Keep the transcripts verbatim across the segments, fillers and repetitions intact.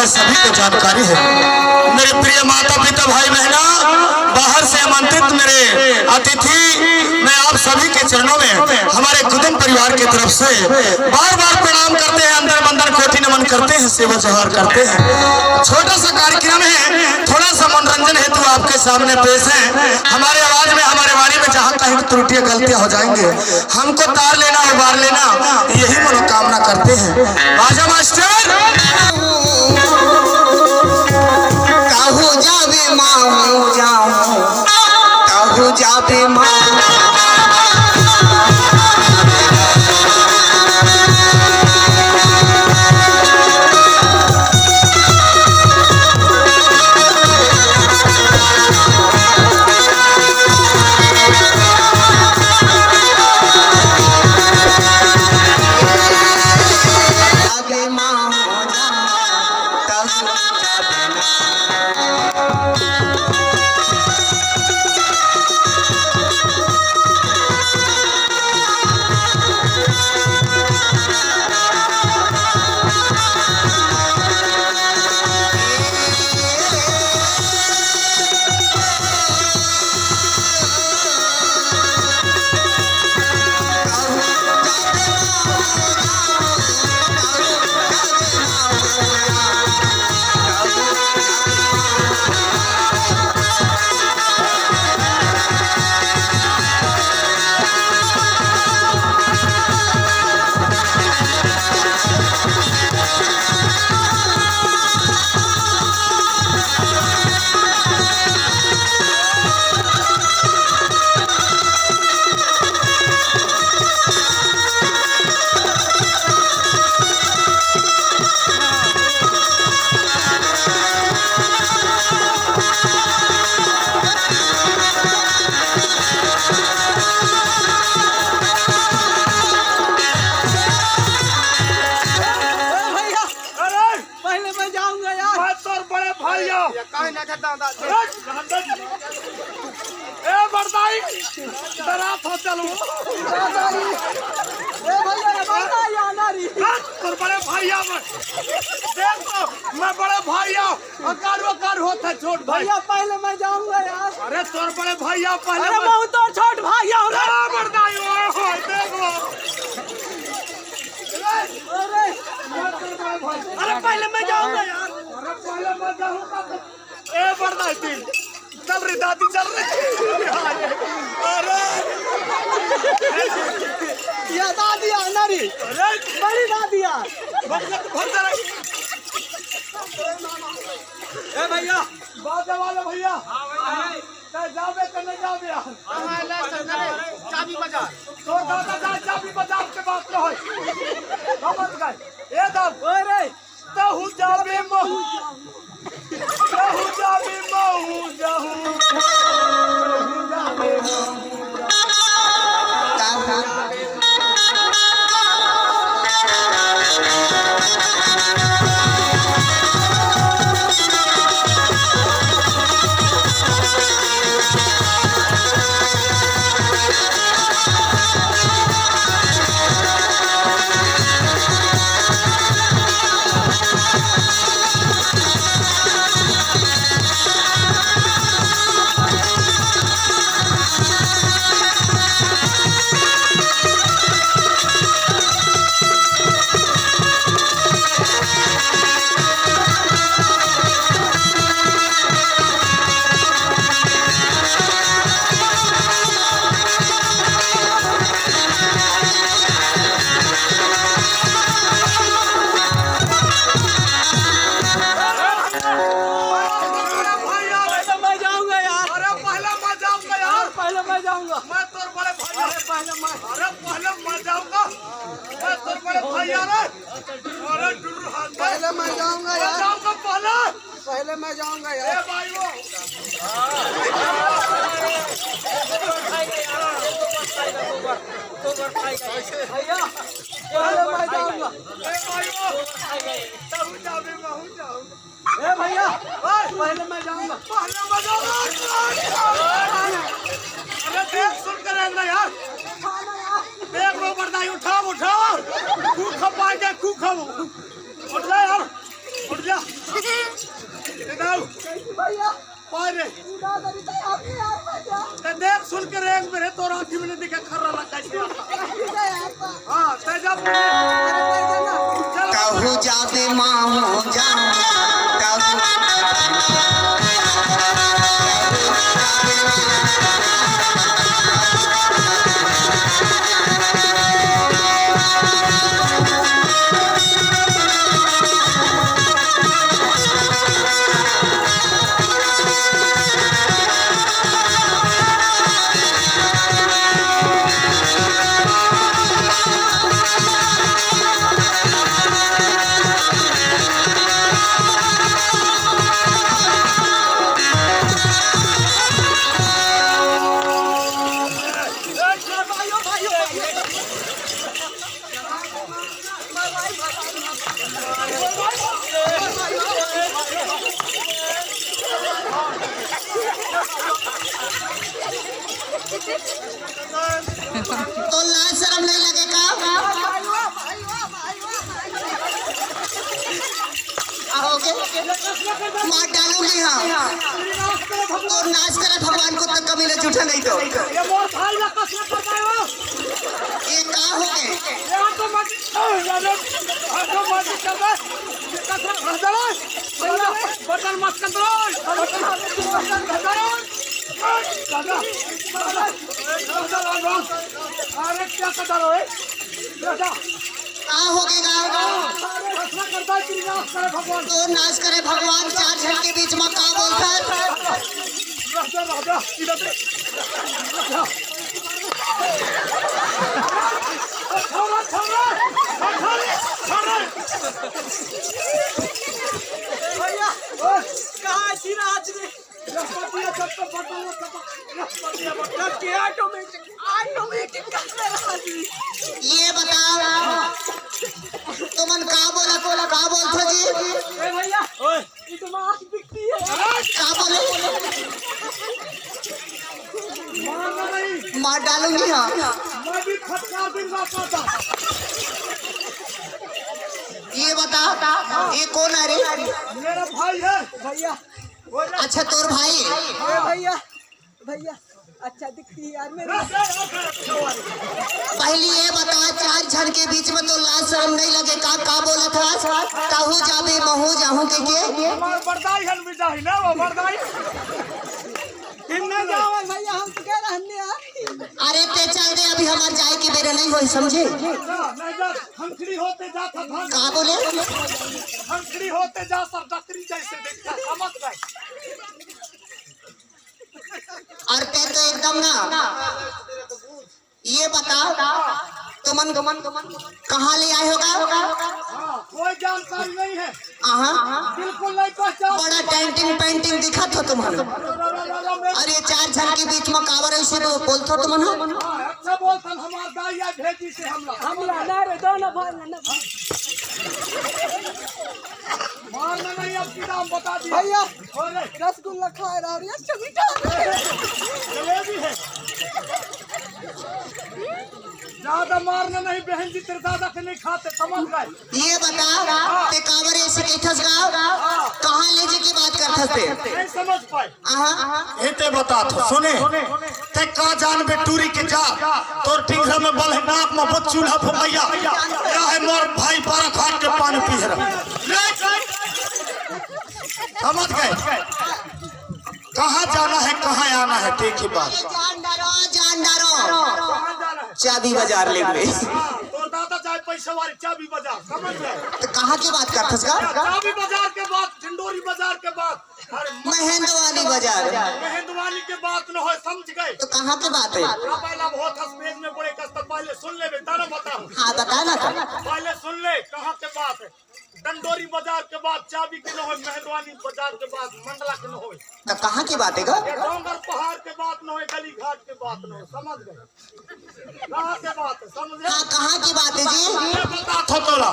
सभी को जानकारी है। मेरे प्रिय माता पिता, भाई बहना, बाहर से आमंत्रित मेरे अतिथि, मैं आप सभी के चरणों में, हमारे कुटुंब परिवार की तरफ से बार बार प्रणाम करते हैं, अंदर बंदर कोटि नमन करते हैं, सेवा जोहार करते हैं। छोटा सा कार्यक्रम है, थोड़ा सा मनोरंजन हेतु आपके सामने पेश है। हमारे आवाज में, हमारे वाणी में जहाँ कहीं त्रुटियां गलतियां हो जाएंगे, हमको तार लेना, उबार लेना, यही मनोकामना करते हैं। बाजा मास्टर। कहूँ जाबे माँ, कहूँ जाबे माँ। ए भैया, अरे! पहले मैं जाऊंगा यार। मैं तोर बड़े भाई हूँ। ये काहे ना था दादा? अरे! ए बड़दाई, डरा था चलो। ए भैया, ए बड़दाई, आना री। हाँ, तोर बड़े भाई हूँ मैं। देख तो, मैं बड़े भाई हूँ। अकार वकार होता है छोट भाई। भैया, पहले मैं जाऊंगा यार। अरे तोर बड़े भाई हूँ पहले अरे मैं। मैं तो छोट भाई हूँ रे। ए बड़दाई, ओए होए, देख लो। अरे, अरे पहले मैं जाऊंगा यार। अरे पहले मैं जाऊंगा। ए बड़दाई, चल रे दादी, चल रे। अरे। ये दादी आना री। अरे। बड़ी दादी यार। भर, भर दे रे। ए भैया। बाजा वाले भैया। हाँ भाई। तैं जाबे कि नहीं जाबे यार? हाँ, हाँ, ले, चल, चल, चाबी बजा। तो दादा जा, चाबी बजा के बात रहो। समझ गए? ए दाऊ। ओए रे। तहूँ जाबे महूँ। तहूँ जाबे महूँ जाहूँ। तहूँ जाबे महूँ जाहूँ। पहले मैं जाऊंगा यार। अरे पहले मैं जाऊंगा यार। पहले मैं जाऊंगा। मैं तोर बड़े भाई। अरे पहले मैं। अरे पहले मैं जाऊंगा। मैं तोर बड़े भाई यार। अरे डुर्र हाथ। पहले मैं जाऊंगा मैं यार। जाऊंगा पहले। पहले मैं जाऊंगा ए यार। भाई वो। भैया, पहले मैं जाऊंगा। ए भाई वो। तू जाबे, मैं हूँ जाऊंगा। ए भैया, पहले मैं जाऊंगा। पहले मैं जाऊंगा। अरे देख, सुन कर रहना यार। देख लो बड़दाई, उठाओ, उठाओ। खूब खपाएंगे, खूब खाओ। उठ जा यार, उठ जा। देखो, कैसे भैया? पाए रे। उड़ा दरी तो आपके यार में क्या? ते देख सुन के रेंग में रे, तोर आँखी में नहीं दिखे, खर्रा लग गई से। कैसे यार का? हाँ, ते जब अरे, कैसे ना? चल। कहूँ जाबे माहूँ जाऊँ, कहूँ तो लाज शरम नहीं लगे का? आओगे? मार डालूंगी, हाँ। तो नाश करे भगवान को तक कभी न जूठा नहीं तो। ये मोर भाई ला कसम कर दे हो। ये का हो गए? ये तो मत, ये तो मत कर दे। ये कसम कर दे। बटन मत कर दो। बटन मत कर दो। दादा, दादा, दादा, अरे क्या कर रहा है? दादा। का हो गए गाँव? तो नाश करे भगवान, चार झन के बीच में का बोलथस? राजा, राजा, इधर दे। छोरा, छोरा, छोरा, छोरा। भैया, कहाँ गिरा आदमी? ये बताओ, तुमन का बोला, बोला, का बोलथो जी? ए भैया, ओए। ये तो मांस बिकती है। का बोले? मार डालूंगी, हाँ। मैं भी फटकार दूंगा पापा। ये बता, ये कौन है रे? मेरा भाई है। भैया। अच्छा, तोर भाई? ए भैया, भैया, अच्छा दिखती है यार मेरी। पहली ये बता, चार झन के बीच में तो लाज शरम नहीं लगे का? का बोलथस? कहूँ जाबे महूँ जाहूँ के के? हमार बरदाई हन बिदाई ना, वो बरदाई। हिन्ने जाओ भैया, हम तो कह रहने यार। अरे ते चल दे, अभी हमार जाए के बेरा नहीं होई, समझे? नहीं जा, हंसड़ी होते जा था, का बोले? हंसड़ी होते जा सब डकरी जैसे देखता, समझ गए? और ते तो एकदम ना, ये बताओ, तुमन, तुमन, तुमन कहाँ ले आए होगा? हाँ, कोई जानकारी नहीं है। आहा। बिल्कुल नहीं पहचान। बड़ा डेंटिंग पेंटिंग दिखत हो तुमन। अरे, चार झन के बीच में काबर ऐसे बोलथो तुमन? हाँ, अच्छा बोलथन, हमार दाई भेजी से हमला। हमला, ना रे, दो ना भाई, ना। मारना नहीं, अब की दाम बता दिया। भैया, अरे। रसगुल्ला खा रहा है, चमीठा। जलेबी है। ज्यादा मारना नहीं बहन जी, तेरे दादा के नहीं खाते, समझ गए। ये बता, ते काबर ऐसे कहथस गा? कहाँ ले जे की बात करथस ते? नहीं समझ पाए। आहा। ए ते बता तो, सुने। ते का जानबे टूरी के जा, तोर टिंगरा में बल है, नाक में बच चूल्हा फुकैया। या है मोर भाई बारा घाट के पानी पी रहा। ले। समझ गए? कहाँ जाना है, कहाँ आना है, ठीक ही बात। जान डारो, जान डारो। चाबी बाजार ले गए। हाँ, तोर दादा जाए पैसा वाली चाबी बाजार, समझ गए? तो कहाँ की बात करथस का? चाबी बाजार के बाद, ढिंडोरी बाजार के बाद, अरे महेंदवानी बाजार। महेंदवानी के बात न होए, समझ गए? तो कहाँ की बात है? हाँ, पहला बहुत हंस पेज में बड़े कस्ता, पहले सुन ले बेटा, ना बताऊं। हाँ, बता ना तो। पहले सुन ले, कहाँ के बात है? डंडोरी बाजार के बाद चाबी के न होए, महेंदवानी बाजार के बाद मंडला के न होए। तो कहाँ की बात है गा? ये डोंगर पहाड़ के बात न होए, गली घाट के बात न होए, समझ गए? कहाँ के बात है, समझे? हाँ, कहाँ की बात है जी? मैं बता थो तोला,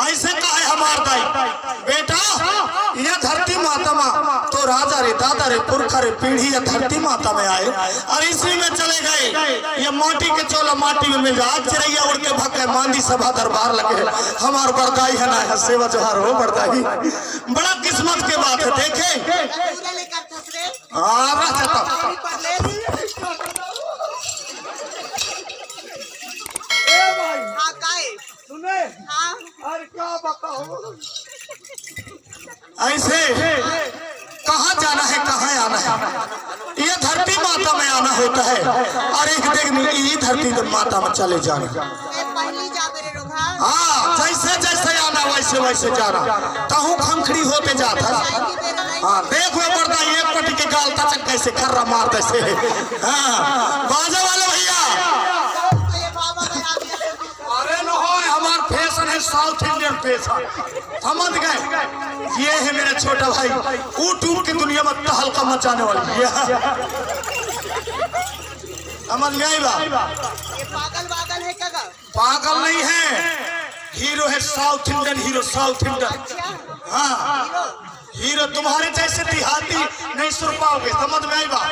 ऐसे का है हमार दाई? बेटा, ये धरती माता मा तो राजा रे, दादा रे, पुरखा रे, पीढ़ी ये धरती माता में आए और इसी में चले गए। ये माटी के चोला माटी में मिल जा। आज चिरैया उड़ के भग गए, मांदी सभा दरबार लगे। हमार बरदाई है ना, है सेवा जोहार हो बरदाई। बड़ा किस्मत के बात है, देखे तू ले लेकर थस रे। हाँ, रह जाता। पानी पर ले। ए भाई, हाँ, काहे? सुने? हाँ। अरे, क्या बताओ? ऐसे कहाँ जाना है, कहाँ आना है, ये धरती माता में आना होता है। और एक दिन ये धरती माता में चले जाना। ए, पहली जा मेरे रोगा। हाँ, जैसे जैसे आना, वैसे वैसे जाना। कहूँ खंखड़ी होते जाता है। हाँ, देख लो पर्दा, एक पट्टी के गाल तक कैसे खर्रा मार देते हैं। हाँ, बाजा वाले भैया। अरे न हो, हमार फैशन है, साउथ इंडियन फैशन, समझ गए? ये है मेरा छोटा भाई, यूट्यूब की दुनिया में तहलका मचाने वाली। ये है। समझ गए बा? ये पागल वागल है का? पागल नहीं है, हीरो है south Indian hero, south Indian. अच्छा। हाँ, हीरो। हीरो तुम्हारे जैसे देहाती नहीं सुन पाओगे, समझ में आई बा?